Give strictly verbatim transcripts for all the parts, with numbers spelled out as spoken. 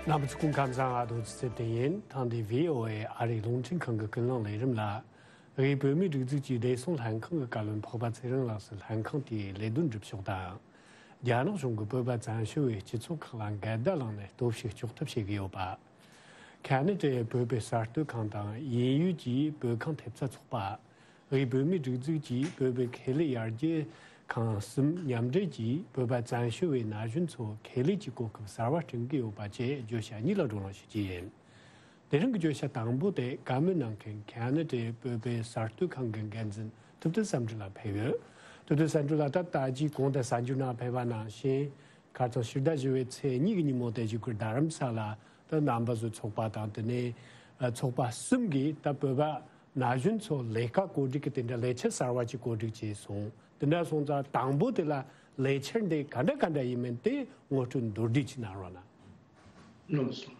རྣམ་པ་ཚོ་སྐུ་ཁམས་བཟང་། ཨ་རྡོ་རྗེ་ཚེ་བརྟན་ཡིན། ཐེངས་འདིའི་ཝི་ཨོ་ཨེ་ཨ་རིའི་རླུང་འཕྲིན་ཁང་གི་ཀུན་གླེང་ལས་རིམ་ལ། དབུས་བོད་མིའི་སྒྲིག་འཛུགས་ཀྱི་བདེ་སྲུང་ལྷན་ཁང་གི་བཀའ་བློན་འཕགས་པ་ཚེ་རིང་ལགས་སུ་ལྷན་ཁང་དེའི་ལས་དོན་སྒྲུབ་ཕྱོགས་དང་། རྒྱ་ནག་གཞུང་གིས་བོད་པ་བཙན་བྱོལ་བའི་སྤྱི་ཚོགས་ཁག་ལ་འགལ་ཟླ་བསླངས་ནས་སྟོབས་ཤུགས་གཅོག་ཐབས་བྱེད་ཀྱི་ཡོད་པ། ཁ་ན་ཌའི་བོད་པའི་གསར་གཏོད་ཁང་དང་དབྱིན་ཡུལ་གྱི་བོད་ཁང་ཐེབས་རྩ་ཚོགས་པ། དབུས་བོད་མིའི་སྒྲིག་འཛུགས་ཀྱིས་བོད་པའི་ཁེ་ལས་ཡར་རྒྱས་ཁང་གསུམ་མཉམ་འབྲེལ་གྱིས་བོད་པ་བཙན་བྱོལ་བའི་ན་གཞོན་ཚོར་ཁེ་ལས་ཀྱི་གོ་སྐབས་གསར་བ་བསྐྲུན་གྱི་ཡོད་པ་བཅས་བརྗོད་བྱ་གཉིས་ལ་བགྲོ་གླེང་ཞུ་རྒྱུ་ཡིན། དེ་རིང་གི་བརྗོད་བྱ་དང་པོ་དེ་བཀའ་མོལ་གནང་མཁན་ཁ་ན་ཌའི་བོད་པའི་གསར་གཏོད་ཁང་གི་འགན་འཛིན་ཐུབ་བསྟན་བསམ་གྲུབ་ལགས་ཕེབས་ཡོད། ཐུབ་བསྟན་བསམ་གྲུབ་ལགས། ད་ལྟ་ཅི་གོང་དུ་གསར་འགྱུར་ནང་ཕེབས་པ་ནང་བཞིན། ཁ་སང་ཕྱི་ཟླ་བཞི་པའི་ཚེས་གཉིས་ཀྱི་ཉིན་མོ་དེ་གཞུག་གུ་རྡ་རམ་ས་ལ་ད་རྣམ་པ་ཚོའི་ཚོགས་པ་དང་དེ་ནས་ཚོགས་པ་གསུམ་གྱིས་ད་བོད་པ་ན་གཞོན་ཚོ་ལས་ཀ་བཀོད་སྒྲིག་གི་དེ་འདྲ་ལས་འཆར་གསར་བ་ཅིག་བཀོད་སྒྲིག་བྱས་སོང་། དེ་འདྲ་སོང་ཙང་དང་པོ་དེ་ལ་ལས་འཆར་འདི་ག་འདྲ་ག་འདྲ་ཡིན་མིན་དེ་ངོ་སྤྲོད་མདོར་བསྡུས་ཅིག་གནང་རོགས་གནང་། ལགས་སོ།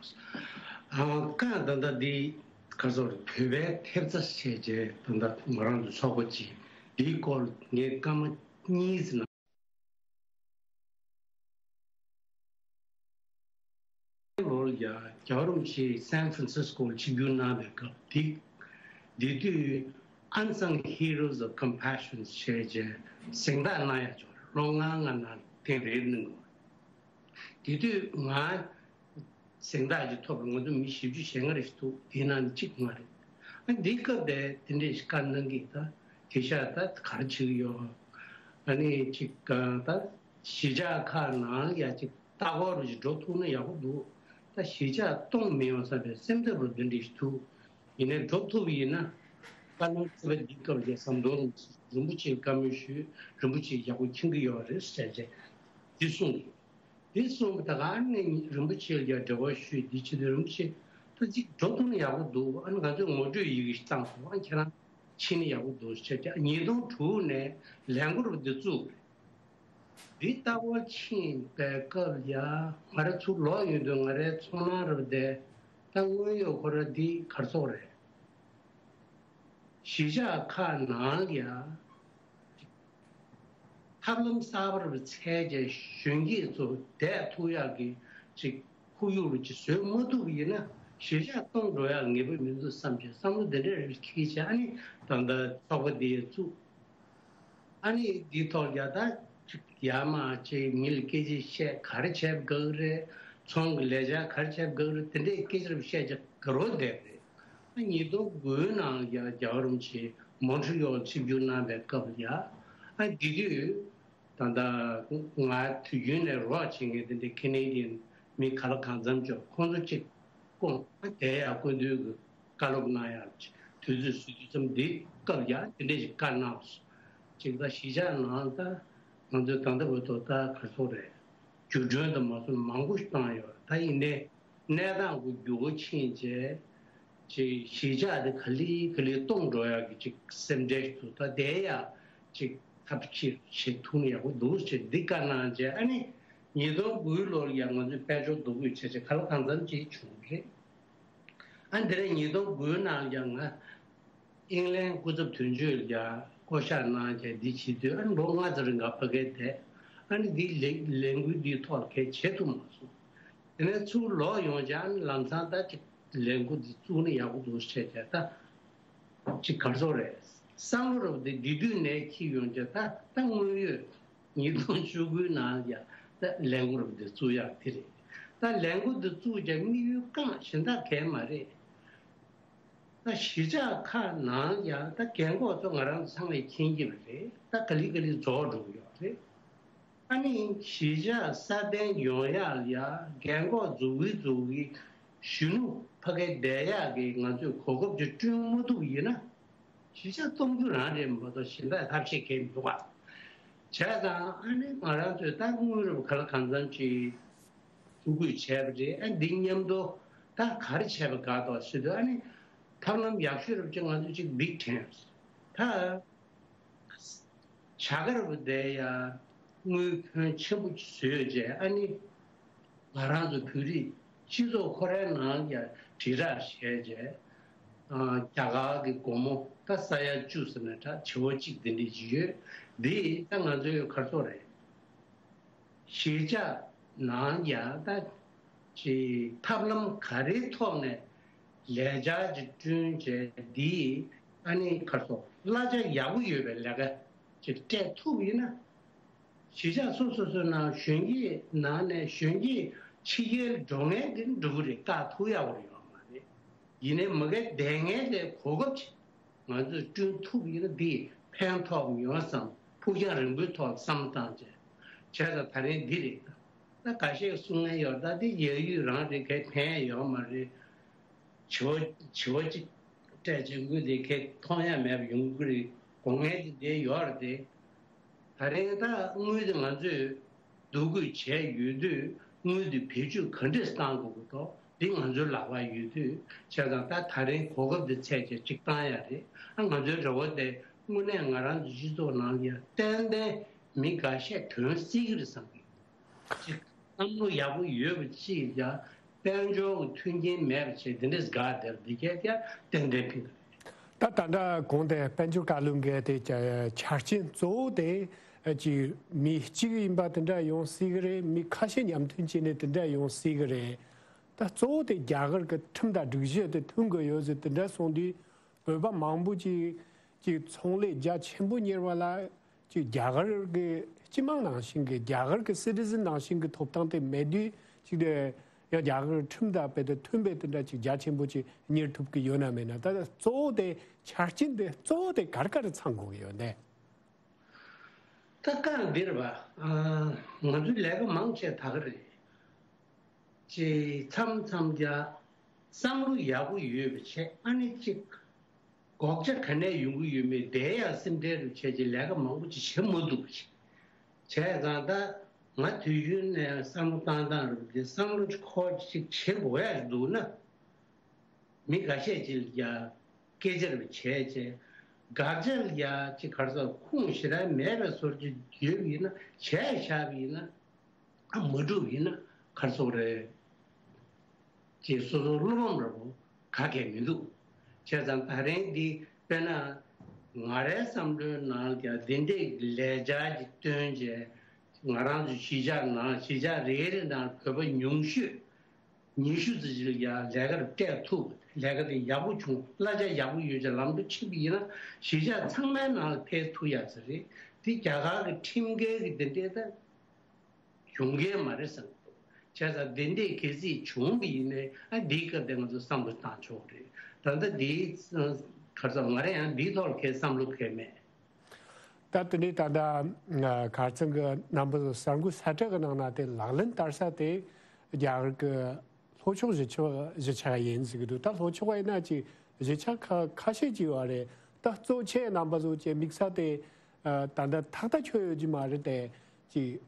ཨ། བཀའ་ད་ལྟ་འདི་ག་ཚོད་བོད་པའི་ཐེབས་རྩ་བྱས་རྗེས་ད་ལྟ་ང་རང་ཚོ་ཚོགས་པ་ཅིག་འདིའི་སྐོར་ངས་སྐར་མ་གཉིས་ཙམ་ནང་ལོར་ཡ་རྒྱལ་བ་རིན་པོ་ཆེ་སན་ཧྥ་རན་སིས་ཀོ་ལ་ཆིབས་བསྒྱུར་གནང་བའི་སྐབས་དེ། དེ་དུས་Unsung Heroes of Compassion ཞེས་བྱས་གཟེངས་རྟགས་གནང་ཡ་ཅིག་ལོ་ལྔ་ལྔ་ནང་ཐེངས་རེ་གནང་གི་ཡོད། དེ་དུས་ང་གཟེངས་རྟགས་ཅིག་ཐོབ་པའི་ང་ཚོ་མི་བཞི་བཅུ་ཞེ་ལྔ་རེ་ཞིག་འདུག་དེའི་ནང་ནས་གཅིག་ང་རེད། ཨ། འདིའི་སྐབས་དེ་དེ་འདྲས་ཞིག་བཀའ་གནང་གི། ད་དེང་སང་ད་ག་རེ་བྱེད་ཀྱི་ཡོད། ཨ་ནི་ཅིག་ད་གཞིས་ཆགས་ཁག་ནང་ཡ་ཅིག་ལྟ་སྐོར་རུ་ཅིག་འགྲོ་ཐུབ་ན་ཡག་པོ་འདུག་ད་གཞིས་ཆགས་སྟོངས་མི་ཡོང་བསམ་པའི་སེམས་འཚབ་རུ་འདི་འདྲས་ཞིག་འདུག་ཡིན་ནའི་འགྲོ་ཐུབ་ཡིན་ན། བཀའ་གནང་ཐུབ་པ་འདིའི་སྐབས་ལ་ཟམ་གདོང་རིན་པོ་ཆེར་བཀའ་མོལ་ཞུས། རིན་པོ་ཆེས་ཡག་པོ་མཁྱེན་གྱི་ཡོད་རེད་ཟེར་བྱས་འདི་གསུངས་འདུག་དེ་གསུངས་པ་ད་ག་ནས་རིན་པོ་ཆེ་ལ་ཡང་འབྲེལ་བ་ཞུས། འདི་བྱེད་དུས་རིན་པོ་ཆེ་ད་ཅིག་འགྲོ་ཐུབ་ན་ཡག་པོ་འདུག་ཨ་ནི་ང་ཚོས་ངོ་སྤྲོད་ཡི་གེ་ཞིག་བཏང་སོང་། ཨ། ཁྱེད་རང་ཕྱིན་ན་ཡག་པོ་འདུག་ཟེར་བྱས། ཉིས་སྟོང་དྲུག་ནས་ལས་འགུལ་འདི་བཙུགས་པ་རེད། འདི་ལྟ་བུ་ཕྱིན་པའི་སྐབས་ཡ་ང་རང་ཚུར་ལོག་ཡོང་དུས་ང་རའི་ཚོར་སྣང་རབ་བསྡད། ད་དངོས་ཡོད་ཁོ་ར་འདི་ག་རེ་ཟེར་དགོས་རེད། གཞིས་ཆགས་ཁག་ནང་ལ་ཡ་ཐབས་ལམ་གསར་པ་རུ་འཚོལ་བྱས་གཞོན་སྐྱེས་ཚོ་བསྡད་ཐུབ་ཡག་གི་ཅིག་ཁོར་ཡུག་རུ་ཅིག་བཟོས་མ་ཐུབ་པ་ཡིན་ན་གཞིས་ཆགས་སྟོངས་འགྲོ་ཡག་ངེས་པ་མི་འདུག་བསམ་བྱས་བསམ་བློ་དེ་འདྲ་རེ་འཁྱེར་བྱས། ཨ་ནི་ད་ལྟ་ཚོགས་པ་འདི་བཙུགས། ཨ་ནི་འདི་ཐོག་ཡ་ད་ཅིག་ཡར་མར་ཅིག་མི་ལ་སྐད་ཆ་བཤད། ག་རེ་བྱས་པ་དགའ་གི་རེད། ཚོང་གི་ལས་འཆར་ག་རེ་བྱས་པ་དགའ་གི་རེད། དེ་འདྲའི་སྐད་ཆ་རུ་བཤད་བྱས་དགའ་རབ་བསྡད་པ་རེད། ཉིས་སྟོང་དགུའི་ནང་ཡ་རྒྱལ་བ་རིན་པོ་ཆེ་མོན་ཊི་རི་ཡོལ་ཆིབས་བསྒྱུར་གནང་བའི་སྐབས་ལ་ཡ། ཨ། དེ་དུས་ད་ལྟ་ང་དུས་རྒྱུན་ནས་རོགས་བྱེད་མཁན་དེ་འདྲའི་ཁེ་ནེ་ཌི་ཡན་མི་ག་ལ་གང་འཚམ་ཅིག་ཁོང་ཚོ་གཅིག་སྐུ་ངོ་དེ་ཡ་སྐུ་མདུན་གྱི་བཀའ་སློབ་གནང་ཡག་དུས་ཚོད་བཟོས་དུས་ཙམ་འདི་སྐབས་ཡ་དེ་འདྲ་ཞིག་བཀའ་གནང་སོང་། ཅིག་ད་གཞིས་ཆགས་ནང་ད་ང་ཚོས་ད་ལྟ་བར་དུ་ད་ག་རེ་ཟེར་དགོས་རེད། འགྱུར་འགྲོས་དང་མ་སོང་མང་པོ་ཞིག་བཏང་ཡོད། ད་ཡིན་ནའི་གནས་སྟངས་ཀྱི་འགྱུར་བ་ཕྱིན་རྗེས་ཅིག་གཞིས་ཆགས་དེ་ག་ལེ་ག་ལེ་སྟོངས་འགྲོ་ཡག་གི་ཅིག་སེམས་ཁྲལ་ཞིག་འདུག་ད་དེ་ཡ་ཅིག་ཐབས་ཤེས་བྱེད་ཐུབ་ན་ཡག་པོ་འདུག་ཅེས་འདི་བཀའ་གནང་རྗེས། ཨ་ནི་ཉིས་སྟོང་དགུའི་ལོར་ཡང་ང་ཚོས་དཔལ་འབྱོར་སྡུག་རུས་བྱས་རྗེས་ག་ལ་གང་འཚམ་ཅིག་བྱུང་བ་རེད། ཨ། འདི་རེད། ཉིས་སྟོང་དགུའི་ནང་ཡང་ང་ཨིང་ལན་སྐུ་ཚབ་དོན་གཅོད་ལ་ཡ་བསྐོ་གཞག་གནང་བྱས་འདི་བྱེད་དུས། ཨ། ལོ་ལྔ་ཙམ་རིང་ག་ཕ་གིར་བསྡད། ཨ་ནི་འདི་ལས་ལས་འགུལ་འདིའི་ཐོག་ལ་གས་བྱེད་ཐུབ་མ་སོང་། དེ་ནས་ཚུར་ལོག་ཡོང་རྗེས་ཨ་ནི་ལམ་སང་ད་ཅིག་ལས་འགུལ་འདི་བཙུགས་ན་ཡག་པོ་འདུག་བྱས་བྱས་ད་ཅིག་ག་རེ་ཟེར་དགོས་རེད། བསམ་བློ་རབ་དེ་འདི་དུས་ནས་འཁྱེར་ཡོང་རྗེས་ད་ད་དངོས་ཡོད། ཉིས་སྟོང་བཅུ་དགུའི་ནང་ཡ་ད་ལས་འགུལ་རབ་འདི་བཙུགས་ཡག་དེ་རེད། ད་ལས་འགུལ་འདི་བཙུགས་རྗེས་དམིགས་ཡུལ་རྐང་གཞན་དག་གས་མ་རེད། ད་གཞིས་ཆགས་ཁག་ནང་ཡ་ད་རྒན་གོག་ཚོ་ང་རང་ཚོ་ཚང་མས་མཁྱེན་གྱི་རེད། ད་ག་ལེ་ག་ལེ་རྫོགས་འགྲོ་གི་ཡོད་རེད། ཨ་ནི་གཞིས་ཆགས་སྲ་བརྟན་ཡོང་ཡག་ལ་ཡ་རྒན་གོག་འཛུགས་གི་འཛུགས་གི་གཞོན་ནུ་ཕ་གིར་བསྡད་ཡག་གི་ང་ཚོས་གོ་སྐབས་ཅིག་བསྐྲུན་མ་ཐུབ་ཡིན་ན། གཞིས་ཆགས་སྟོང་རྒྱུ་རང་རེད་མ་གཏོགས་གཞན་དག་ཐབས་ཤེས་གང་ཡང་མི་འདུག་ག་བྱས་ཙང་ཨ་ནི་ང་རང་ཚོས་ད་དངུལ་རབས་ག་ལ་གང་འཚམ་ཅིག་ཐུགས་ཁུར་བྱས་པ་རེད། ཨ། འདི་མཉམ་དུ་ད་ག་རེ་བྱས་པ་དགའ་འདུག་ཟེར་དུས། ཨ་ནི་ཐབས་ལམ་ཡག་ཤོས་རབ་ཅིག་ང་ཚོས་ཅིག་འབིགས་དྲན་ཡོད། ད་བྱ་དགའ་རབ་དེ་ཡ་དངུལ་ཕོན་ཆེན་པོ་ཅིག་བཟོས་རྗེས། ཨ་ནི་ང་རང་ཚོ་བོད་རིགས་སྤྱི་ཚོགས་ཁོ་རའི་ནང་ཡ་དྲིལ་བསྒྲགས་བྱས་རྗེས། ཨ། རྒྱ་གར་གྱི་སྒོར་མོ་ད་ས་ཡ་བཅུ་ཟེར་ན་འདྲ། བྱེ་བ་གཅིག་འདི་འདྲ་ཅིག་ཡོད། འདི་ད་ང་ཚོའི་ག་རེ་ཟེར་དགོས་རེད། གཞིས་ཆགས་ནང་ཡ་ད་ ཅིག་ཐབས་ལམ་ག་རེའི་ཐོག་ནས་ལས་འཆར་ཅིག་བསྐྲུན་བྱས་འདིས་ཨ་ནི་ག་རེ་ཟེར་གླ་ཆ་ཡག་པོ་ཡོད་པའི་ལས་ཀ་ཅིག་སྤྲད་ཐུབ་པ་ཡིན་ན། གཞིས་ཆགས་སོ་སོ་སོའི་ནང་གཞོན་སྐྱེས་ནང་ནས་གཞོན་སྐྱེས་ཕྱི་རྒྱལ་འགྲོ་མཁན་དེ་འགྲོ་གི་རེད། བཀག་ཐུབ་ཡག་པོ་ཡོད་མ་རེད། ཡིན་ནའི་མ་གི་བསྡད་མཁན་དེ་གོ་སྐབས་ཅིག་ང་ཚོས་བསྐྲུན་ཐུབ་ཡིན་ན་འདི་ཕན་ཐོགས་ཡོང་བསམ། ཕུགས་རྒྱང་རིང་པོའི་ཐོག་བསམ་བློ་བཏང་བྱས་བྱས་ཙང་ད་རིང་འདི་རེད། ད་འགའ་ཤས་གསུང་མཁན་ཡོད། ད་འདི་ཡག་ཡུལ་རང་རེད། གས་ཕན་ཡོད་མ་རེད། བྱི་བ་བྱི་བ་གཅིག་སྤྲད་ཅིག་དངུལ་དེ་གས་མཐོང་ཡ་མེད་པ་ཡོང་གི་རེད། དགོས་མཁན་དེ་འདི་ཡོད་རེད་དེ། ད་རིང་ད་དངུལ་དེ་ང་ཚོས་བསྡུ་དགོས་བྱས་ཡོད་དུས་དངུལ་དེ་བེད་སྤྱོད་ག་འདྲས་བཏང་དགོས་ཀྱི་འདུག་འདི་ང་ཚོའི་ལག་པར་ཡོད་དུས་བྱས་ཙང་ད་ད་རིང་གོ་སྐབས་འདི་འཚོལ་བྱས་གཅིག་བཏང་ཡ་རེད། ཨ་ང་ཚོའི་རེ་བ་དེ་དངོས་གནས་ང་རང་ཚོའི་སྤྱི་ཚོགས་ནང་ལ་ཡ་ཏན་ཏན་མི་འགའ་ཤས་ཐོན་སྲིད་ཀྱི་རེད་བསམ་གི། གཅིག་བསམ་བློ་ཡག་པོ་ཡོད་པ་གཅིག་ཡ་དཔལ་འབྱོར་གྱི་མཐུན་རྐྱེན་མེད་པ་བྱས་འདི་འདྲས་དགའ་བསྡད་པ་འདི་གས་ཀྱང་ཏན་ཏན་ཕན་གི་རེད། ད་ད་ལྟ་གོང་དེ་དཔལ་འབྱོར་བཀའ་བློན་གྱིས་དེ་ཆ་རྐྱེན་གཙོ་བོ་དེ་ཅིག་མི་གཅིག་ཡིན་པ་དེ་འདྲ་ཡོང་སྲིད་གི་རེད། མི་ཁ་ཤས་མཉམ་མཐུན་བྱས་ནས་དེ་འདྲ་ཡོང་སྲིད་གི་རེད། ད་གཙོ་བོ་དེ་རྒྱ་གར་གྱི་ཁྲིམས་དང་སྒྲིག་གཞི་དེ་མཐུན་དགོས་ཡོད་ཟེར་དེ་འདྲ་གསུངས་དུས། བོད་པ་མང་པོ་ཅིག་ཅིག་ཚོང་ལས་རྒྱ་ཆེན་པོ་གཉེར་བ་ལ་ཅིག་རྒྱ་གར་གྱི་སྤྱི་དམངས་ནང་བཞིན་གྱི་རྒྱ་གར་གྱི་སི་ཊི་ཟན་ནང་བཞིན་གྱི་ཐོབ་ཐང་དེ་མེད་དུས་ཅིག་དེ་ཡང་རྒྱ་གར་ཁྲིམས་དང་རྦད་དེ་མཐུན་པའི་དེ་འདྲ་ཅིག་རྒྱ་ཆེན་པོ་ཅིག་གཉེར་ཐུབ་ཀྱི་ཡོད་ན་མེད་ན། ད་གཙོ་བོ་དེ་ཆ་རྐྱེན་དེ་གཙོ་བོ་དེ་ག་རེ་ག་རེ་ཚང་དགོས་ཀྱི་ཡོད་ནས། ད་གང་འདིར་བ་ང་ཚོའི་ལས་ཀ་མང་ཆེ་ད་ག་རེད། ཅེས་མཚམས་མཚམས་ཀྱང་བསམ་བློ་ཡག་པོ་ཡོད་པ་བྱས། ཨ་ནི་གཅིག་སྒོག་ཆ་ག་ནས་ཡོང་གི་ཡོད་མེད་དེ་ཡང་སེམས་ཁྲལ་རུ་བྱས་ཀྱི་ལས་ཀ་མང་པོ་ཅིག་བྱེད་མ་ཐུབ་པ་ཅིག་བྱས་ཙང་། ད་ང་དུས་རྒྱུན་ནས་བསམ་བློ་བཏང་སྟངས་རུ་དེ་བསམ་བློ་ཅིག་ཁོ་ཅིག་བྱེད་དགོས་ཡ་ཞིག་འདུག་ན། མི་འགའ་ཤས་ཅིག་ལ་ཡ་སྐད་ཆ་རུ་བྱས་བྱས། དགག་བྱ་ལ་ཡ་ཅིག་ག་རེ་ཟེར་ཁུངས་ཞེ་དྲག་མེད་པའི་བཟོ་ཅིག་ཡོད་པ་ཡིན་ན། བྱས་བཞག་པ་ཡིན་ན། ཨ་མ་འགྲུབ་ཡིན་ན་ག་རེ་ཟེར་རེད། ཅེས་སོ་སོ་བློ་ཕམ་ར་བོ་ག་གེ་མི་འདུག་བྱས་ཙང་ད་རིང་འདི་དཔེར་ན་ང་རའི་བསམ་བློའི་ནང་ཀྱང་འདི་འདྲའི་ལས་འཆར་ཅིག་བཏོན་བྱས། ང་རང་ཚོ་གཞིས་ཆགས་ནང་གཞིས་ཆགས་རེ་རེ་ནང་བོད་པ་ཉུང་ཤོས་ཉི་ཤུ་ཙམ་ཅིག་ལ་ཡང་ལས་ཀར་སྤྲད་ཐུབ། ལས་ཀ་དེ་ཡག་པོ་བྱུང་། གླ་ཆ་ཡག་པོ་ཡོད་ཅེས་ལམ་དུ་ཕྱིན་པ་ཡིན་ན་གཞིས་ཆགས་ཚང་མའི་ནང་ལ་ཕེབས་ཐུབ་ཡག་ས་རེད། དེ་རྒྱ་གར་གྱི་ཁྲིམས་འགལ་གྱི་འདི་འདྲའི་ད་ཡོང་གི་མ་རེད་བསམ་གྱི་འདུག་བྱས་ཙང་འདི་འདྲའི་གལ་སྲིད་བྱུང་བ་ཡིན་ནའི་ཨ་འདིའི་སྐབས་དེ་ང་ཚོ་བསམ་བློ་བཏང་ཆོག་རེད། ད་ལྟ་འདིའི་ག་རེ་ཟེར་ང་རང་ཡང་འདིའི་ཐོག་ལ་གའི་བསམ་བློ་གའི་མེད། ད་དེ་ནས་ད་ལྟ་ཁ་རྩང་གི་རྣམ་པ་ཚོ་གསར་འགོད་གསལ་བསྒྲགས་ཀྱི་ནང་ན་དེ་ལག་ལེན་བསྟར་ས་དེ་རྒྱ་གར་གྱི་ལྷོ་ཕྱོགས་གཞིས་ཆགས་གཞིས་ཆགས་ཡིན་ཟེར་གྱི་འདུག་ད་ལྷོ་ཕྱོགས་ཡིན་ན་ཅིག་གཞིས་ཆགས་ཁ་ཁ་ཤས་ཅིག་ཡོད་རེད། ད་གཙོ་ཆེ་རྣམ་པ་ཚོ་ཅེས་དམིགས་ས་དེ་ད་ལྟ་ཐག་ཐག་ཆོད་ཡོད་ཀྱི་མ་རེད་དེ། ཅིག་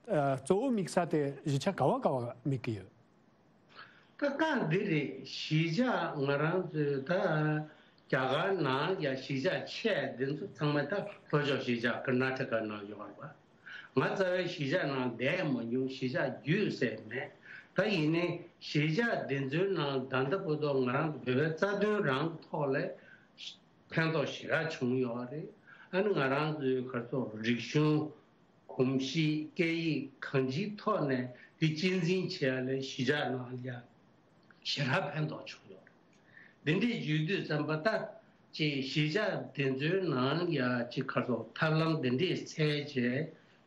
གཙོ་བོ་དམིགས་ས་དེ་གཞིས་ཆགས་ག་བ་ག་བ་དམིགས་ཀྱི་ཡོད། ད་རྐང་འདི་རེད། གཞིས་ཆགས་ང་རང་ཚོའི་ད་རྒྱ་གར་ནང་ཡ་གཞིས་ཆགས་ཆེ་འདི་ཚོ་ཚང་མ་ད་ལྷོ་ཕྱོགས་གཞིས་ཆགས་ཀར་ན་ཊ་ཀ་ནང་ཡོད་རེད་པ། ང་རྩ་བའི་གཞིས་ཆགས་ནང་བསྡད་མ་མྱོང་། གཞིས་ཆགས་བརྒྱུད་ཟེར་མེད། ད་ཡིན་ནའི་གཞིས་ཆགས་འདི་ཚོའི་ནང་ད་ལྟ་བར་དུ་ང་རང་ཚོ་བོད་པའི་རྩ་དོན་རང་གི་ཐོག་ལ་ཕན་ཐོགས་ཞེ་དྲག་བྱུང་ཡོད་རེད། ཨ་ནི་ང་རང་ཚོའི་ག་རེ་ཟེར་རིག་གཞུང་། གོམས་གཤིས། སྐད་ཡིག་གང་ཅིའི་ཐོག་ནས་འདི་གཅེས་འཛིན་བྱེད་ཡ་ལ་གཞིས་ཆགས་ནང་ལ་ཡ་ཞེ་དྲག་ཕན་ཐོགས་བྱུང་ཡོད་རེད། འདི་འདྲའི་བརྗོད་དུས་ཙམ་པ་ད་ཅིག་གཞིས་ཆགས་འདི་ཚོའི་ནང་ལ་ཡ་ཅིག་ག་རེ་ཟེར་ཐབས་ལམ་འདི་འདྲས་འཚོལ་བྱས་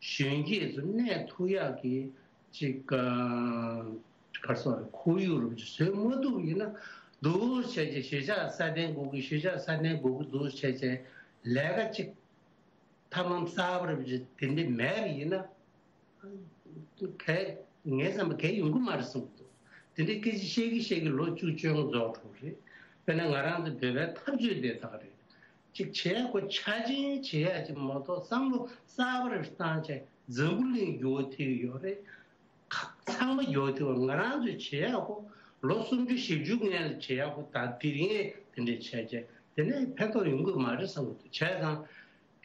གཞོན་སྐྱེས་ཚོ་གནས་ཐུབ་ཡག་གི་ཅིག་ག་རེ་ཟེར་ཁོར་ཡུག་རུ་བཟོས་མ་ཐུབ་ཡིན་ན། འདུག་བྱས་བྱས་གཞིས་ཆགས་སྲ་བརྟན་དགོས་ཀྱི། གཞིས་ཆགས་སྲ་བརྟན་དགོས་ཀྱི་འདུག་བྱས་བྱས་ལས་ཀ་ཅིག་ཐབས་ལམ་གསར་པ་རེ་བ་ཅིག་དེ་འདྲ་མེད་པ་ཡིན་ན། གལ་ངའི་བསམ་པ་གལ་ཡོང་གི་མ་རེད་བསམ་གྱི་འདུག་དེ་འདྲའི་སྐད་ཆ་བཤད་ཀྱི་བཤད་ཀྱི་ལོ་བཅུ་བཅོ་ལྔ་རྫོགས་འགྲོ་གི་རེད། དཔེར་ན་ང་རང་ཚོ་བོད་པའི་འཐབ་རྩོད་དེ་དག་རེད། ཅིག་བྱེད་ཡག་ཁོ་ཆ་ཆེན་བྱེད་ཡག་ཅིག་མ་གཏོགས་བསམ་བློ་གསར་པ་རེ་བཏང་བྱས་འཛམ་བུ་གླིང་འགྱུར་བ་ཐེབས་ཀྱི་ཡོད་རེད། ཚང་མ་ཡོད་དུས་ང་རང་ཚོས་བྱེད་ཡག་ཁོ་ལོ་སུམ་ཅུ་བཞི་བཅུ་སྔོན་ལ་བྱེད་ཡག་ཁོ་ད་དེ་རིང་དེ་འདྲས་བྱས་བྱས་དེ་ནས་ཕན་ཐོགས་ཡོང་གི་མ་རེད་བསམ་གྱི་འདུག་བྱས་ཙང་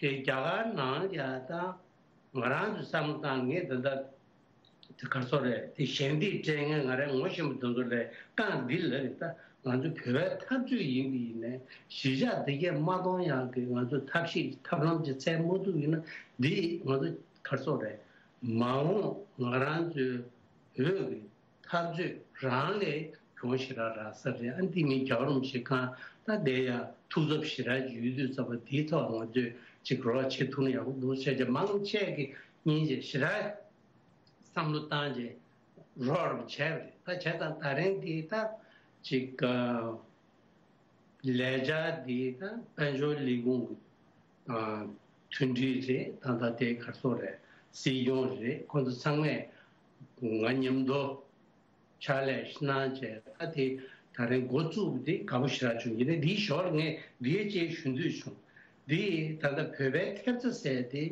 གི་རྒྱ་གར་ནང་ཡ་ད་ང་རང་ཚོས་བསམ་བློ་བཏང་ངས་ད་ལྟ་དེ་ག་རེ་ཟེར་རེད། དེ་ཞལ་འདེབས་སྤྲད་མཁན་ང་རང་ངོ་ཤེས་པ་དེ་ཚོ་ལ་རྐང་འདི་ལ་རེད། ད་ང་ཚོ་བོད་པའི་འཐབ་རྩོད་ཡིན་པ་ཡིན་ནའི་གཞིས་ཆགས་དེ་གས་མ་གཏོང་ཡག་གི་ང་ཚོ་ཐབས་ཤེས་ཐབས་ལམ་ཅིག་འཚོལ་མ་ཐུབ་ཡིན་ན་འདི་ང་ཚོ་ག་རེ་ཟེར་རེད། མ་འོངས་ང་རང་ཚོའི་བོད་ཀྱི་ འཐབ་རྩོད་རང་ལས་གྱོང་ཞེ་དྲག་རག་ས་རེད། ཨ་འདི་མིན་རྒྱལ་བ་རིན་པོ་ཆེ་གང་ད་དེ་ཡང་ཐུགས་འཚབ་ཞེ་དྲག་ཅིག་ཡོད་དུས་ཙམ་པ་དེའི་ཐོག་ང་ཚོས་ཅིག་རོགས་བྱེད་ཐུབ་ན་ཡག་པོ་འདུག་ཟེར་བྱས་མང་ཆེ་གིས་སྙིང་རྗེ་ཞེ་དྲག་བསམ་བློ་བཏང་རྗེས་རོགས་རམ་བྱས་པ་རེད། ད་བྱས་ཙང་ད་རིང་འདི་ད་ཅིག་ལས་འཆར་འདི་ད་དཔལ་འབྱོར་ལས་ཁུངས་ཀྱི་མཐུན་སྒྲིལ་རེད། ད་ལྟ་དེ་ག་རེ་ཟེར་དགོས་རེད། སྲིད་སྐྱོང་རེད། ཁོང་ཚོ་ཚང་མས་ང་མཉམ་དུ་ཕྱག་ལས་གནང་བྱས། ད་དེ་ད་རིང་འགོ་བཙུགས་པ་དེ་དགའ་པོ་ཞེ་དྲག་བྱུང་། ཡིན་ནའི་འདིའི་ཞོར་ངས་འདིའི་རྗེས་ཞུ་འདོད་བྱུང་། འདི་ད་ལྟ་བོད་པའི་ཐེབས་རྩ་ཟེར་དེ་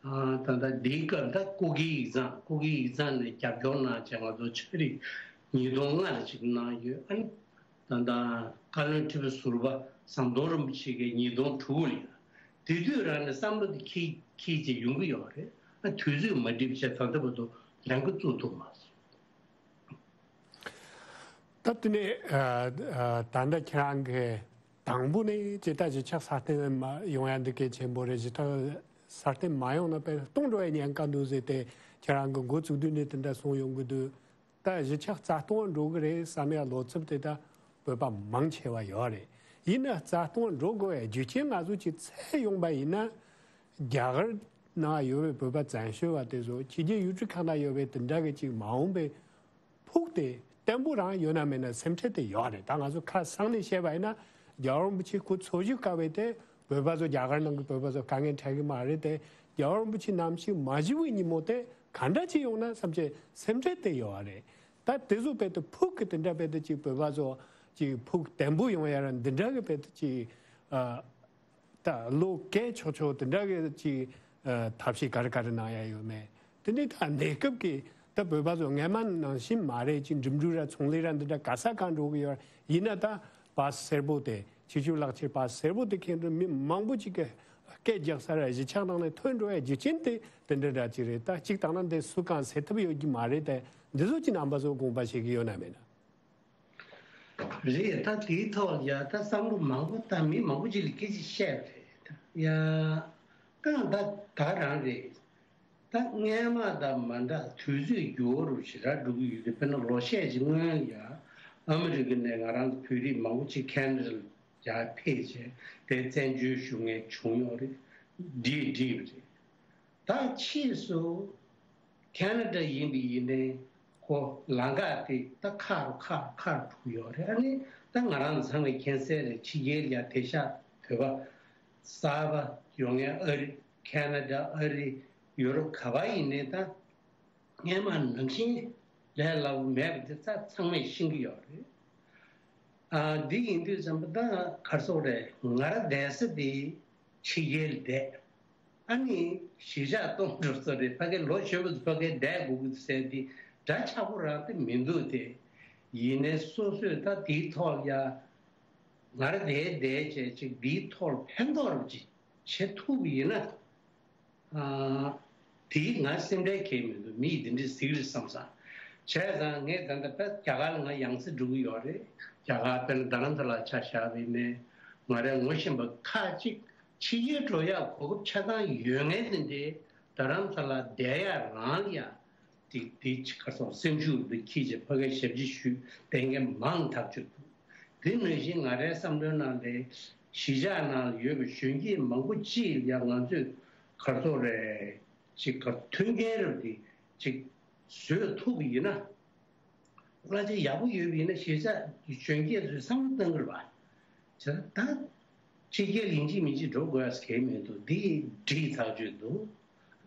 ད་ལྟ་འདིའི་སྐབས་ད་སྐུ་སྒེར་ཡིག་ཚང་སྐུ་སྒེར་ཡིག་ཚང་ནས་རྒྱབ་སྐྱོར་གནང་བྱས་ང་ཚོ་ཕྱག་བྲིས་ཉིས་སྟོང་ལྔ་ལ་ཅིག་གནང་ཡོད། ཨ་ནི་ད་ལྟ་བཀའ་བློན་ཁྲི་པ་ཟུར་པ་ཟམ་གདོང་རིན་པོ་ཆེ་གིས་ཉིས་སྟོང་དྲུག་ལ་ཡིན། དེ་དུས་རང་ནས་བསམ་བློ་དེ་འཁྱེར་འཁྱེར་བྱས་ཡོང་གི་ཡོད་རེད། ཨ་དུས་ཚོད་མ་འགྲིག་བྱས་ད་ལྟ་བར་དུ་ལས་འགུལ་བཙུགས་ཐུབ་མ་སོང་། ད་དེ་ནས་ད་ལྟ་ཁྱེད་རང་གིས་དང་པོ་ནས་ཇི་ལྟར་གཞིས་ཆགས་སྲ་བརྟན་མ་ཡོང་ཡ་འདི་གལ་ཆེན་པོ་རེད། གཞིས་ཆགས་སྲ་བརྟན་མ་ཡོང་ན་དཔེ་སྟོང་འགྲོ་བའི་ཉེན་ཁ་འདུག་ཟེར་ཏེ་ཁྱེད་རང་གི་འགོ་བཙུགས་དུས་ནས་དེ་འདྲ་གསུངས་ཡོང་གི་འདུག་ད་གཞིས་ཆགས་རྩ་སྟོང་འགྲོ་གི་རེད་བསམ་ཡ་ལོ་ཚབ་དེ་ད་བོད་པ་མང་ཆེ་བ་ཡོད་རེད། ཡིན་ན་རྩ་སྟོང་འགྲོ་དགོས་པའི་རྒྱུ་རྐྱེན་ང་ཚོ་ཅིག་འཚོལ་ཡོང་པ་ཡིན་ན། རྒྱ་གར་ནང་ཡོད་པའི་བོད་པ་བཙན་བྱོལ་བ་དེ་ཚོ་ཕྱི་རྒྱལ་ཡུལ་གྲུ་ཁག་ནང་ཡོད་པའི་དེ་འདྲ་གི་ཅིག་མ་འོངས་པའི་ཕུགས་དེ་བརྟན་པོ་རང་ཡོད་ན་མེད་ན་སེམས་ཁྲལ་དེ་ཡོད་རེད། ད་ང་ཚོ་ཁ་སང་ནས་བཤད་པ་ཡིན་ན་རྒྱལ་བ་རིན་པོ་ཆེ་སྐུ་འཚོ་བཞུགས་སྐབས་དེ་བོད་པ་ཚོ་རྒྱ་གར་ནང་གི་བོད་པ་ཚོ་དཀའ་ངལ་འཕྲད་ཀྱི་མ་རེད་དེ། རྒྱལ་བ་རིན་པོ་ཆེ་ནམ་ཞིག་མ་བཞུགས་པའི་ཉིན་མོ་དེ་ག་འདྲ་ཅིག་ཡོང་ན་བསམ་བྱས་སེམས་ཁྲལ་དེ་ཡོད་རེད། ད་དེ་ཚོ་དཔེ་དེ་ཕུགས་ཀྱི་དེ་འདྲ་དཔེ་དེ་ཅིག་བོད་པ་ཚོ་ཅིག་ཕུགས་བརྟན་པོ་ཡོང་ཡ་ར་འདི་འདྲ་གི་དཔེ་དེ་ཅིག་ད་བློ་གས་ཆོག་ཆོག་དེ་འདྲ་གི་ཅིག་ཐབས་ཤེས་ག་རེ་ག་རེ་གནང་ཡ་ཡོད་མེད། དེ་ནི་ད་གནས་སྐབས་ཀྱི་ད་བོད་པ་ཚོ་སྔན་མ་ནང་བཞིན་མ་རེད། ཅིག་འགྲིམ་འགྲུལ་ར་ཚོང་ལས་ར་འདི་འདྲ་ག་ས་གང་འགྲོ་གི་ཡོད། ཡིན་ན་ད་པཱ་སི་སེར་པོ་དེ་ཕྱི་ཕྱོགས་ལག་ཁྱེར་པཱ་སི་སེར་པོ་དེ་ཁྱེར་འགྲོ་མི་མང་པོ་ཅིག་གི་སྐད་རྒྱག་ས་ར་གཞིས་ཆགས་ནང་ནས་ཐོན་འགྲོ་ཡ་རྒྱུ་རྐྱེན་དེ་དེ་འདྲ་འདྲ་ཅིག་རེད། ད་གཅིག་བཏང་ན་འདི་སུ་གང་ཟེར་ཐུབ་ཡོད་ཀྱི་མ་རེད་དེ། འདི་ཚོ་ཅིག་རྣམ་པ་ཚོ་དགོངས་པ་བཞེས་ཀྱི་ཡོད་ན་མེད་ན། རེད། ད་དེའི་ཐོག་ལ་ཡ་ད་བསམ་བློ་མང་པོ་ད་མི་མང་པོ་ཅིག་ལ་སྐད་ཆ་བཤད་པ་རེད། ད་ཡ་གང་ད་ད་རང་རེད། ད་སྔན་མ་དང་མ་འདྲ་དུས་ཚོད་འགྱུར་བ་རུ་ཞེ་དྲག་འགྲོ་གི་ཡོད་དེ། དཔེར་ན་ལོ་ཤས་ཅིག་སྔོན་ལ་ཡ་ཨ་མི་རི་ཀ་ནས་ང་རང་ཚོ་བོད་རིགས་མང་པོ་ཅིག་ཁེ་ན་ཌ་ལ་ཡར་ཕེབས་བྱས་དེ་བཙན་བྱོལ་བཞུགས་མཁན་བྱུང་ཡོད་རེད། བསྒྲིགས་བསྒྲིགས་པ་རེད། ད་ཕྱིས་སུ་ཁེ་ན་ཌ་ཡིན་པ་ཡིན་ནའི་ཁོ་ལམ་ཁ་དེ་ད་ཁག་རུ་ཁག་རུ་ཁག་རུ་འགྲོ་གི་ཡོད་རེད། ཨ་ནི་ད་ང་རང་ཚང་མས་མཁྱེན་གསལ་རེད། ཕྱི་རྒྱལ་ལ་ཡ་དེང་སང་བོད་པ་གསར་པ་ཡོང་མཁན་ཨ་རི་ཁེ་ན་ཌ་ཨ་རི་ཡུ་རོབ་ག་པར་ཡིན་ནའི་ད་སྔན་མ་ནང་བཞིན་ལས་སླ་པོ་མེད་པ་དེ་ཚ་ཚང་མས་ཤེས་ཀྱི་ཡོད་རེད། ཨ་འདི་ཡིན་དུས་ཙམ་པ་ད་ག་རེ་ཟེར་དགོས་རེད། ང་རང་བསྡད་ས་དེ་ཕྱི་རྒྱལ་ལ་བསྡད། ཨ་ནི་གཞིས་ཆགས་སྟོང་འགྲོ་ས་རེད། ཕ་གི་ལོ་གཞོན་པ་ཚོ་ཕ་གིར་བསྡད་དགོས་ཀྱི་འདུག་ཟེར་དེ་འདྲ་ཆགས་པོ་རང་དེ་མི་འདུག་སྟེ། ཡིན་ནའི་སོ་སོས་ད་དེའི་ཐོག་ལ་ཡ་ང་རང་བསྡད་བསྡད་བྱས་ཅིག་དེའི་ཐོག་ལ་ཕན་ཐོགས་རུ་ཅིག་བྱེད་ཐུབ་པ་ཡིན་ན། ཨ་དེ་ང་སེམས་ཁྲལ་གང་ཡང་མི་འདུག་མི་ཡིས་དེ་འདྲ་ཟེར་གི་རེད་བསམ་སོང་། བྱས་ཙང་ངས་ད་ལྟ་དཔེ་རྒྱ་གར་ལ་ང་ཡང་སེ་འགྲོ་གི་ཡོད་རེད། རྒྱ་གར་དཔེར་ན་རྡ་རམ་ས་ལར་ཆ་བཞག་པ་ཡིན་ནའི་ང་རང་ངོ་ཤེས་པ་ཁག་ཅིག་ཕྱི་རྒྱལ་འགྲོ་ཡག་གོ་སྐབས་ཆ་ཚང་ཡོད་མཁན་དེ་འདྲའི་རྡ་རམ་ས་ལར་བསྡད་ཡག་རང་ལ་ཡ། དེ་དེ་ཁ་སང་སེམས་ཤུགས་འདི་འཁྱེར་བྱས་ཕ་གིར་ཞབས་ཕྱི་ཞུས་བསྡད་མཁན་མང་ཐག་ཆོད་འདུག་དེ་ནང་བཞིན་ང་རའི་བསམ་བློའི་ནང་ལ་གཞིས་ཆགས་ནང་ལ་ཡོད་པའི་གཞོན་སྐྱེས་མང་པོ་ཅིག་ལ་ཡང་ང་ཚོས་ག་རེ་ཟེར་དགོས་རེད། ཅིག་ག་མཐུན་རྐྱེན་རབ་དེ་ཅིག་བཟོས་ཐུབ་པ་ཡིན་ན། གླ་ཆ་ཡག་པོ་ཡོད་པ་ཡིན་ན་གཞིས་ཆགས་ཀྱི་གཞོན་སྐྱེས་ཚོས་བསམ་བློ་གཏང་གི་རེད་པ། བྱས་ཙང་ད་ཕྱི་རྒྱལ་ཡིན་གཅིག་མིན་གཅིག་འགྲོ་དགོས་ཡ་གང་ཡང་མི་འདུག་འདི་འགྲིག་ཐག་ཆོད་འདུག་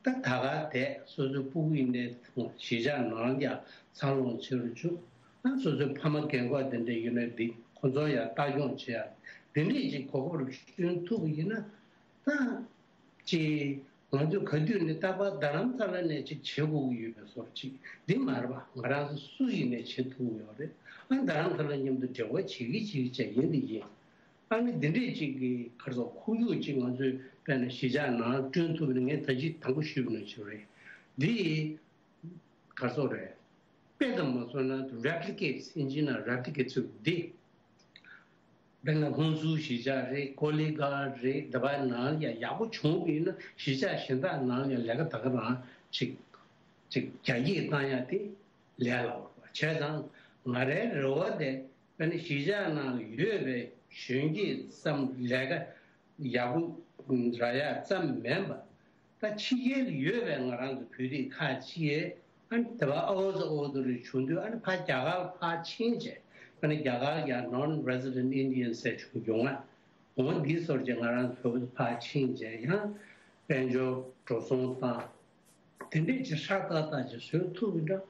ད་ད་ག་དེ་སོ་སོའི་སྤུ་གུ་ཡིན་ནའི་གཞིས་ཆགས་ནང་ཡ་འཚར་ལོངས་བྱེད་རུ་བཅུག་ད་སོ་སོའི་ཕ་མ་རྒན་འཁོགས་དེ་འདྲ་ཡོད་ན་འདི་ཁོ་ཚོ་ཡ་ལྟ་སྐྱོང་བྱེད་ཡ་འདི་འདྲས་ཅིག་གོ་སྐབས་བསྐྲུན་ཐུབ་པ་ཡིན་ན། ད་ཅིག་ང་ཚོས་ག་དུས་ནས་རྟག་པར་རྡ་རམ་ས་ལ་ནས་ཅིག་བྱེད་དགོས་ཀྱི་ཡོད་པའི་བཟོ་འདྲ་ཅིག་འདི་མ་རེད་པ། ང་རང་ཚོ་སུ་ཡིན་ནའི་བྱེད་ཐུབ་ཀྱི་ཡོད་རེད། ཨ་རྡ་རམ་ས་ལ་མཉམ་དུ་འབྲེལ་བ་བྱེད་ཀྱི་བྱེད་ཀྱི་བྱས་ཡིན་དེ་ཡིན། ཨ་ནི་འདི་འདྲས་ཅིག་གི་ག་རེ་ཟེར་ཁོར་ཡུག་ཅིག་ང་ཚོས་དཔེར་ན་གཞིས་ཆགས་ནང་བསྐྲུན་ཐུབ་ན་ངས་ད་ཅི་དང་པོ་ཞུས་པ་ནང་བཞིན་རེད། འདི་ག་རེ་ཟེར་དགོས་རེད། དཔེ་ཙམ་མ་སོང་ན་replicates ཨིན་ཇི་ནང་replicates ཟེར་འདི། དཔེར་ན་ཧུན་སུར་གཞིས་ཆགས་རེད། ཀོ་ལི་གྷལ་རེད། འདི་པའི་ནང་ཡང་ཡག་པོ་བྱུང་བ་ཡིན་ན་གཞིས་ཆགས་གཞན་དག་ནང་ཡང་ལས་ཀ་ད་ག་རང་ཅིག་ཅིག་རྒྱ་སྐྱེད་བཏང་ཡ་དེ་ལས་སླ་བོ་རེད་པ། བྱས་ཙང་ང་རའི་རེ་བ་དེ་དཔེར་ན་གཞིས་ཆགས་ནང་ལ་ཡོད་པའི་གཞོན་སྐྱེས་ཙམ་ལས་ཀ་ཡག་པོ་རག་ཡག་ཙམ་མིན་པ། ད་ཕྱི་རྒྱལ་ལ་ཡོད་པའི་ང་རང་ཚོ་བོད་རིགས་ཁག་ཅིག་ཨ་ནི་དེ་བ་ཨོ་ཙི་ཨོ་ཙི་རེ་བྱུང་དུས་ཨ་ནི་ཕར་རྒྱ་གར་ཕར་ཕྱིན་བྱས་ཨ་ནི་རྒྱ་གར་ཡ་non resident Indian ཟེར་བྱུང་ཡོང་ང་འོ་འདི་སོར་བྱས་ང་རང་ཚོ་བོད་ཕར་ཕྱིན་བྱས་ཡང་དཔལ་འབྱོར་འགྲོ་སོང་བཏང་དེ་འདྲས་ཀྱི་ཧྲག་ཏག་ཏག་ཅིག་བཟོ་ཐུབ་ཀྱི་འདྲ།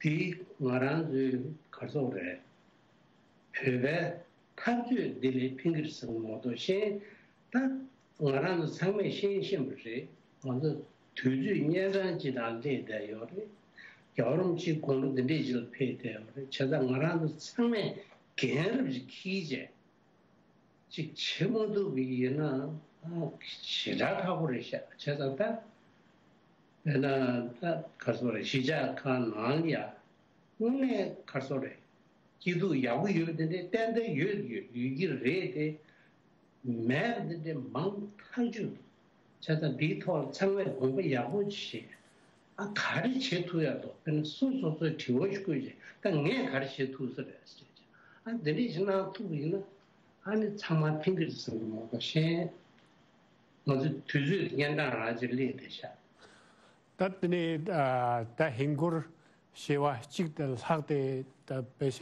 དེ་ང་རང་ཚོའི་གར་སོག་རེད། བོད་པའི་འཐབ་རྩོད་འདི་ལས་ཕན་གྱི་རེད་བསམ་གྱི་མ་གཏོགས་གཞན་ད་ང་རང་ཚོ་ཚང་མས་ཤེས་ཤེས་པ་རེད། ང་ཚོ་དུས་ཚོད་གཉན་འཕྲང་ཅིག་ནང་སླེབས་བསྡད་ཡོད་རེད། རྒྱལ་བ་རིན་པོ་ཆེའི་དགུང་ལོ་འདི་འདྲས་ཅིག་ལ་ཕེབས་བསྡད་ཡོད་རེད། བྱས་ཙང་ང་རང་ཚོ་ཚང་མས་རྒན་རབས་ཅིག་འཁྱེར་བྱས་ཅིག་བྱེད་མ་ཐུབ་པ་ཡིན་ན་ཞེ་དྲག་ཁག་པོ་རེད་ཤག་བྱས་ཙང་ད་དཔེར་ན་ད་ག་རེ་ཟེར་དགོས་རེད། གཞིས་ཆགས་ཁག་ནང་ལ་ཡ་དངོས་གནས་ག་རེ་ཟེར་དགོས་རེད། སྐྱིད་སྡུག་ཡག་པོ་ཡོད་པ་དེ་འདྲའི་ཏན་ཏན་ཡོད་ཡོད་ཡོད་ཀྱི་རེད་དེ། མེད་པ་འདི་འདྲའི་མང་ཐག་ཆོད་འདུག་བྱས་ཙང་འདིའི་ཐོག་ལ་ཚང་མས་དགོངས་པ་ཡག་པོ་བཞེས། ཨ་ག་རེ་བྱེད་ཐུབ་ཡག་འདུག་དཔེར་ན་སོ་སོ་སོའི་དྲི་བ་ཞིག་བཀོད་བྱས་ད་ངས་ག་རེ་བྱེད་ཐུབ་ས་རེད་ཟེར་བྱས། ཨ་འདི་འདྲས་ཞིག་གནང་ཐུབ་པ་ཡིན་ན་ཨ་ནི་ཚང་མ་ཕན་གྱི་རེད་བསམ་གྱི་མ་གཏོགས་གཞན་ང་ཚོ་དུས་ཚོད་གཉན་འཕྲང་རང་ཅིག་སླེབས་བསྡད་ཤག་ད་དེ་ནས་ད་ཧིན་སྒོར་བྱེ་བ་གཅིག་དང་ལྷག་སྟེ་ད་པེ་ཤ་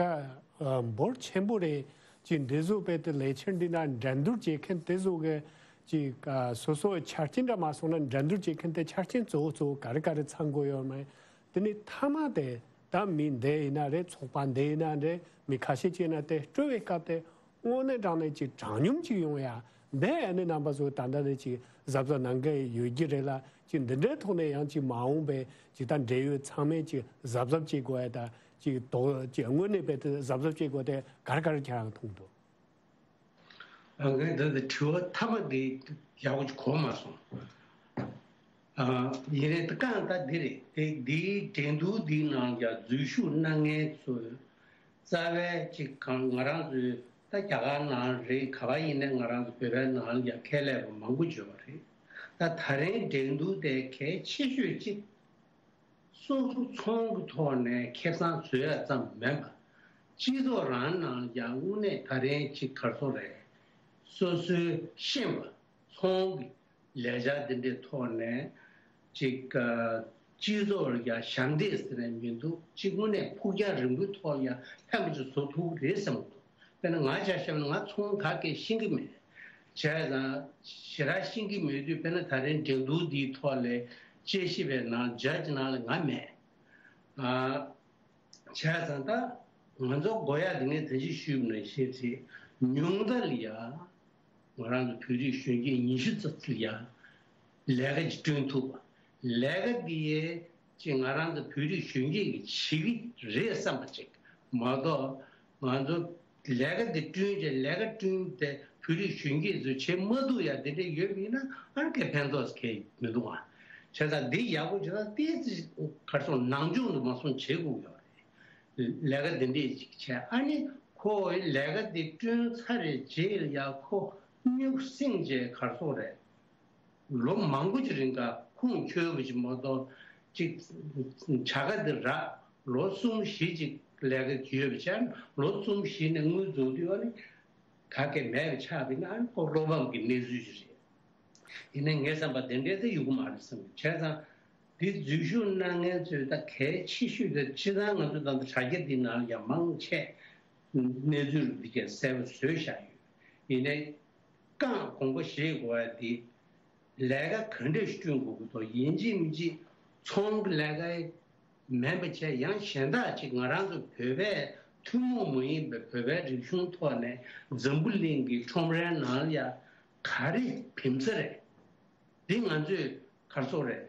འབོར་ཆེན་པོ་རེད། ཅིག་འདི་ཚོ་དཔེ་དེ་ལས་འཆར་འདི་ན་འགྲན་བསྡུར་བྱེད་མཁན་དེ་ཚོ་གི་ཅིག་སོ་སོའི་ཆ་རྐྱེན་འདྲ་མ་སོང་ན་འགྲན་བསྡུར་བྱེད་མཁན་དེ་ཆ་རྐྱེན་གཙོ་བོ་གཙོ་བོ་ག་རེ་ག་རེ་ཚང་དགོས་ཡོད་མེད། དེ་ནས་མཐའ་མ་དེ་ད་མི་འདི་ཡིན་ན་རེད། ཚོགས་པ་འདི་ཡིན་ན་རེད། མི་ཁ་ཤས་ཅིག་ཡིན་ན་དེ་སྤྲོད་པའི་སྐབས་དེ་དངོས་གནས་དྲང་གནས་ཅིག་དྲང་སྙོམས་ཅིག་ཡོང་ཡ་འདི་ཨ་ནི་རྣམ་པ་ཚོ་ད་ལྟ་ནས་ཅིག་གཟབ་གཟབ་གནང་གི་ཡོད་ཀྱི་རེད་ལ། ཅིག་འདི་འདྲའི་ཐོག་ནས་ཡང་ཅིག་མ་འོངས་པའི་ཅིག་ད་འབྲེལ་ཡོད་ཚང་མས་ཅིག་གཟབ་གཟབ་བྱེད་དགོས་ཡ་ད་ཅིག་དོ་ཅིག་དངོས་གནས་དཔེ་དེ་གཟབ་གཟབ་བྱེད་དགོས་དེ་ག་རེ་ག་རེ་ཁྱེད་རང་མཐོང་འདུག་ཨ་ངས་འདི་འདི་དྲི་བ་མཐའ་མ་འདི་ཡག་པོ་ཅིག་གོ་མ་སོང་། ཨ་ཡིན་ནའི་ད་གང་ལྟར་འདི་རེད་དེ། འདིའི་འགྲན་བསྡུར་འདིའི་ནང་ཡ་འཛུལ་ཞུགས་གནང་མཁན་ཚོས་རྩ་བའི་ཅིག་གང་ང་རང་ཚོའི་ད་རྒྱ་གར་ནང་རེད། ག་པར་ཡིན་ནའི་ང་རང་ཚོ་བོད་པའི་ནང་ལ་ཡ་ཁས་ལེན་པ་མང་པོ་ཡོད་པ་རེད། ད་ད་རིང་འགྲན་བསྡུར་དེ་གལ་ཆེ་ཤོས་ཅིག་སོ་སོ་ཚོང་གི་ཐོག་ནས་ཁེ་བཟང་བཟོ་ཡ་ཙམ་མིན་པ། སྤྱི་ཚོགས་རང་ནང་ཡང་དངོས་གནས་ད་རིང་ཅིག་ག་རེ་ཟེར་དགོས་རེད། སོ་སོའི་ཤེས་པ་ཚོང་གི་ལས་འཆར་འདི་འདྲའི་ཐོག་ནས་ཅིག་ཨ་སྤྱི་ཚོགས་ལ་ཡང་ཞབས་འདེགས་ཟེར་ནས་མི་འདུག་ཅིག་དངོས་གནས་ཕུགས་རྒྱང་རིང་པོའི་ཐོག་ལ་ཡང་ཕན་པ་ཅིག་བཟོ་ཐུབ་ཀྱི་རེད་བསམ་གྱི་འདུག་དཔེར་ན་ང་ཆ་བཞག་ན་ང་ཚོང་ག་གེ་ཤེས་ཀྱི་མེད། བྱས་ཙང་ཞེ་དྲག་ཤེས་ཀྱི་མེད་དུས་དཔེར་ན་ད་རིང་འགྲན་བསྡུར་འདིའི་ཐོག་ལ་དཔྱད་ཞིབ་པའི་ནང་ཇ་ཇི་ནང་ལ་ང་མེད། ཨ་བྱས་ཙང་ད་ང་ཚོ་དགོས་ཡག་དེ་ངས་ད་ཅི་ཞུས་པ་ནང་བཞིན་རེད། ཉུང་མཐའ་ལ་ཡ་ང་རང་ཚོ་བོད་རིགས་གཞོན་སྐྱེས་ཉི་ཤུ་ཙམ་ལ་ཡ་ལས་ཀ་ཅིག་བསྐྲུན་ཐུབ་པ། ལས་ཀ་འདི་ཅིག་ང་རང་ཚོ་བོད་རིགས་གཞོན་སྐྱེས་ཀྱིས་བྱེད་ཀྱི་རེད་བསམ་པ་ཅིག་མ་གཏོགས་ང་ཚོ་ལས་ཀ་འདི་བསྐྲུན་བྱས་ལས་ཀ་བསྐྲུན་ཏེ་བོད་རིགས་གཞོན་སྐྱེས་ཚོས་བྱེད་མ་ཐུབ་ཡ་དེ་འདྲ་ཡོད་པ་ཡིན་ན་ཨ་ནི་གའི་ཕན་ཐོགས་གའི་མི་འདུག་ཨ། བྱས་ཙང་འདི་ཡག་པོ་བྱས་ཙང་ཏོག་ཙམ་ག་རེ་ཟེར་ནང་སྦྱོང་དུ་མ་སོང་བྱེད་དགོས་ཡོད་རེད། ལས་ཀ་འདི་འདྲས་ཅིག་བྱས་ཨ་ནི་ཁོ་ལས་ཀ་འདི་བསྐྲུན་ཚར་རེད་རྗེས་ལ་ཡ་ཁོ་སྨྱུག་སེང་བྱས་ག་རེ་ཟེར་དགོས་རེད། ལོ་མང་པོ་ཅིག་རིང་ག་ཁུངས་འཁྱོལ་བ་ཅིག་མ་གཏོགས་ཅིག་བྱ་དགའ་འདི་རག་ལོ་གསུམ་བཞི་ཅིག་ལས་ཀ་ཡོད་པ་བྱས་ལོ་གསུམ་བཞི་ནས་དངུལ་རྫོགས་དུས་ཨ་ནི་ག་གེ་མེད་པ་ཆགས་པ་ཡིན་ན་ཨ་ནི་ཁོ་བློ་ཕམ་གྱི་གནས་ཚུལ་ཅིག་རེད། ཡིན་ནའི་ངའི་བསམ་པ་དེ་འདྲའི་ཚེ་ཡོང་གི་མ་རེད་བསམ་གྱི། བྱས་ཙང་འདི་འཛུལ་ཞུགས་གནང་མཁན་ཚོས་ད་གལ་ཆེ་ཤོས་དེ་སྤྱིར་བཏང་ང་ཚོ་ད་ལྟ་དྲ་རྒྱ་འདི་ནང་ལ་ཡང་མང་ཆེ་གནས་ཚུལ་འདི་གས་གསལ་པོ་བཟོས་བཞག་ཡོད། ཡིན་ནའི་རྐང་དགོངས་པ་བཞེས་དགོས་པ་འདི་ལས་ཀ་ག་འདྲས་བསྐྲུན་དགོས་ཀྱི་འདུག་ཡིན་གཅིག་མིན་གཅིག་ཚོང་གི་ལས་ཀ་མིན་པ་བྱས་ཡང་གཞན་དག་ཅིག་ང་རང་ཚོ་བོད་པའི་ཐུན་མོང་མ་ཡིན་པའི་བོད་པའི་རིག་གཞུང་ཐོག་ནས་འཛམ་བུ་གླིང་གི་ཁྲོམ་རའི་ནང་ལ་ཡ་ག་རེ་ཕན་ས་རེད། འདི་ང་ཚོས་ག་རེ་ཟེར་དགོས་རེད།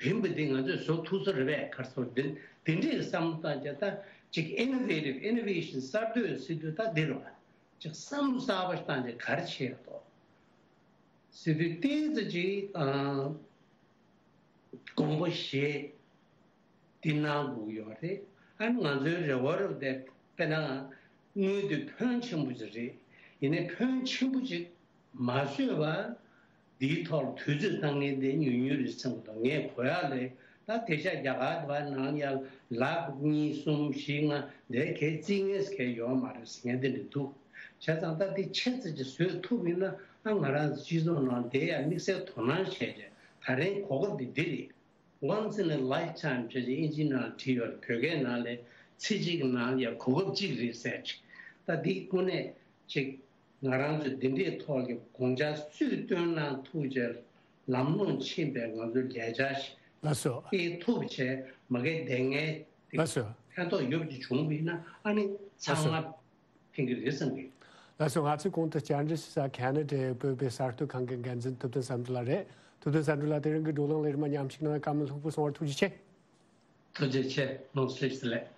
ཕན་པ་འདི་ང་ཚོས་བཟོ་ཐུབ་ས་རེད་པས་ག་རེ་ཟེར་དགོས་རེད། འདི་འདི་འདྲའི་བསམ་བློ་བཏང་བྱས་ད་ཅིག་innovative innovation གསར་གཏོད་ཟེར་དུས་ད་འདི་རེད་པ། ཅིག་བསམ་བློ་གསར་པ་བཏང་བྱས་ག་རེ་བྱེད་ཡག་འདུག་ཟེར་དུས་ཏོག་ཙམ་ཅིག་ཨ་དགོངས་པ་བཞེས། འདི་གནང་དགོས་ཡོད་རེད། ཨ་ནི་ང་ཚོའི་རེ་བ་རེད་དེ་དཔེར་ན་དངུལ་དེ་ཕོན་ཆེན་པོ་ཅིག་རེད། ཡིན་ནའི་ཕོན་ཆེན་པོ་ཅིག་མ་བཟོས་པར་འདིའི་ཐོག་ལ་དུས་ཚོད་བཏང་མཁན་དེ་ཉུང་ཉུང་རེད་བསམ་གྱི་འདུག་ངས་གོ་ཡག་ལས་ ད་དེང་སང་རྒྱ་གར་བ་ནང་ཡང་ལག་གཉིས་གསུམ་བཞི་ལྔ་དེ་གའི་རྩིས་ངེས་གལ་ཡོད་མ་རེད་ཟེར་མཁན་དེ་འདྲ་འདུག་བྱས་ཙང་ད་དེ་ཆེ་ཙམ་ཅིག་བཟོས་ཐུབ་ཡིན་ན་ཨ་ང་རང་ཚོ་སྤྱི་ཚོགས་ནང་དེ་ཡང་དམིགས་བསལ་དོ་སྣང་བྱས་རྗེས་ད་རིང་གོ་སྐབས་འདི་འདི་རེད། Once in a lifetime ཅེས་ཨིན་ཇིའི་ནང་བྲིས་ཡོད་རེད། བོད་སྐད་ནང་ལ་ཚེ་གཅིག་ནང་ཡང་གོ་སྐབས་གཅིག་རེད་ཟེར་ཅིག་ད་འདི་དངོས་གནས་ཅིག་ང་རང་ཚོས་འདི་འདྲའི་ཐོག་གི་དགོངས་འཆར་སུས་བཏོན་གནང་ཐུབ་ཅེས་ལམ་ལྷོང་ཕྱིན་པའི་ང་ཚོའི་ལས་འཆར་ཞིག་ལགས་སོ། སྤེལ་ཐུབ་བྱས་མ་གི་དེ་ངའི་ལགས་སོ། ཕན་ཐོགས་ཡོད་ཀྱི་བྱུང་བ་ཡིན་ན་ཨ་ནི་ལགས་ཚང་སོ། མ་ཕན་གྱི་རེད་བསམ་གི། ལགས་སོ། ང་ཚོས་གོང་དུ་བཅར་འདྲི་ཞུ་ས་ཁ་ན་ཌའི་བོད་པའི་གསར་གཏོད་ཁང་གི་འགན་འཛིན་ཐུབ་བསྟན་བསམ་གྲུབ་ལགས་རེད། ཐུབ་བསྟན་བསམ་གྲུབ་ལགས་དེ་རིང་གི་བགྲོ་གླེང་ལས་རིམ་མཉམ་ཞུགས་གནང་བའི་བཀའ་མོལ་ལྷུག་པོ་གསུང་བར་ཐུགས་རྗེ་ཆེ། ཐུགས་རྗེ་ཆེ། ལོངས་སྤྱོད་བདེ་ལེགས།